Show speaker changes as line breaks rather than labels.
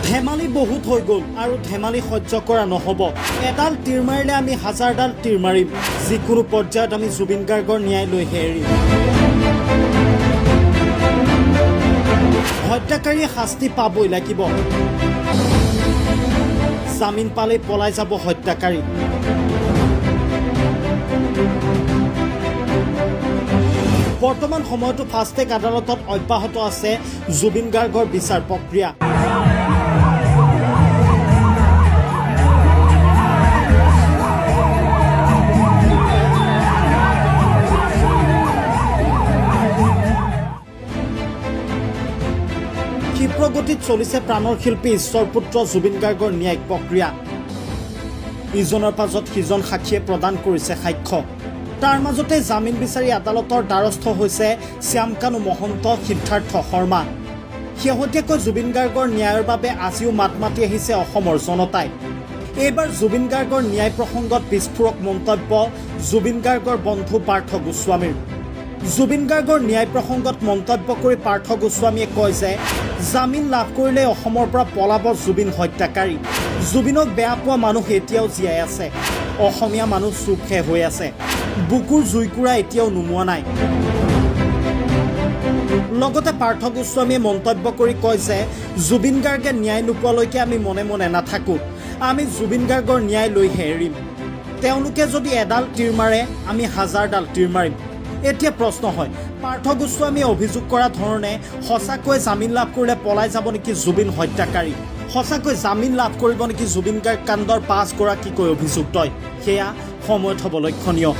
ধেমালি বহুত হৈ গ'ল আৰু ধেমালি সহ্য কৰা নহ'ব। এডাল তীৰ মাৰিলে আমি হাজাৰডাল তীৰ মাৰিম। যিকোনো পৰ্যায়ত আমি জুবিন গাৰ্গৰ ন্যায় লৈহে এৰিম। হত্যাকাৰীয়ে শাস্তি পাবই লাগিব। জামিন পালেই পলাই যাব হত্যাকাৰী। বৰ্তমান সময়তো ফাষ্টেগ আদালতত অব্যাহত আছে জুবিন গাৰ্গৰ বিচাৰ প্ৰক্ৰিয়া। ক্ষীপ্ৰগতিত চলিছে প্ৰাণৰ শিল্পী ঈশ্বৰ পুত্ৰ জুবিন গাৰ্গৰ ন্যায়িক প্ৰক্ৰিয়া। ইজনৰ পাছত সিজন সাক্ষীয়ে প্ৰদান কৰিছে সাক্ষ্য। তাৰ মাজতে জামিন বিচাৰি আদালতৰ দ্বাৰস্থ হৈছে শ্যামকানু মহন্ত, সিদ্ধাৰ্থ শৰ্মা। শেহতীয়াকৈ জুবিন গাৰ্গৰ ন্যায়ৰ বাবে আজিও মাত মাতি আহিছে অসমৰ জনতাই। এইবাৰ জুবিন গাৰ্গৰ ন্যায় প্ৰসংগত বিস্ফোৰক মন্তব্য জুবিন গাৰ্গৰ বন্ধু পাৰ্থ গোস্বামীৰ। জুবিন গাৰ্গৰ ন্যায় প্ৰসংগত মন্তব্য কৰি পাৰ্থ গোস্বামীয়ে কয় যে জামিন লাভ কৰিলে অসমৰ পৰা পলাব জুবিন হত্যাকাৰী। জুবিনক বেয়া পোৱা মানুহ এতিয়াও জীয়াই আছে। অসমীয়া মানুহ চুপহে হৈ আছে। বুকুৰ জুইকুৰা এতিয়াও নুমোৱা নাই। লগতে পাৰ্থ গোস্বামীয়ে মন্তব্য কৰি কয় যে জুবিন গাৰ্গে ন্যায় নোপোৱালৈকে আমি মনে মনে নাথাকোঁ। আমি জুবিন গাৰ্গৰ ন্যায় লৈহে এৰিম। তেওঁলোকে যদি এডাল তীৰ মাৰে, আমি হাজাৰডাল তীৰ মাৰিম। এতিয়া প্ৰশ্ন হয়, পাৰ্থ গোস্বামীয়ে অভিযোগ কৰা ধৰণে সঁচাকৈ জামিন লাভ কৰিলে পলাই যাব নেকি জুবিন হত্যাকাৰী? সঁচাকৈ জামিন লাভ কৰিব নেকি জুবিন গাৰ্গ কাণ্ডৰ পাঁচগৰাকীকৈ অভিযুক্তই? সেয়া সময়ত হ'ব লক্ষণীয়।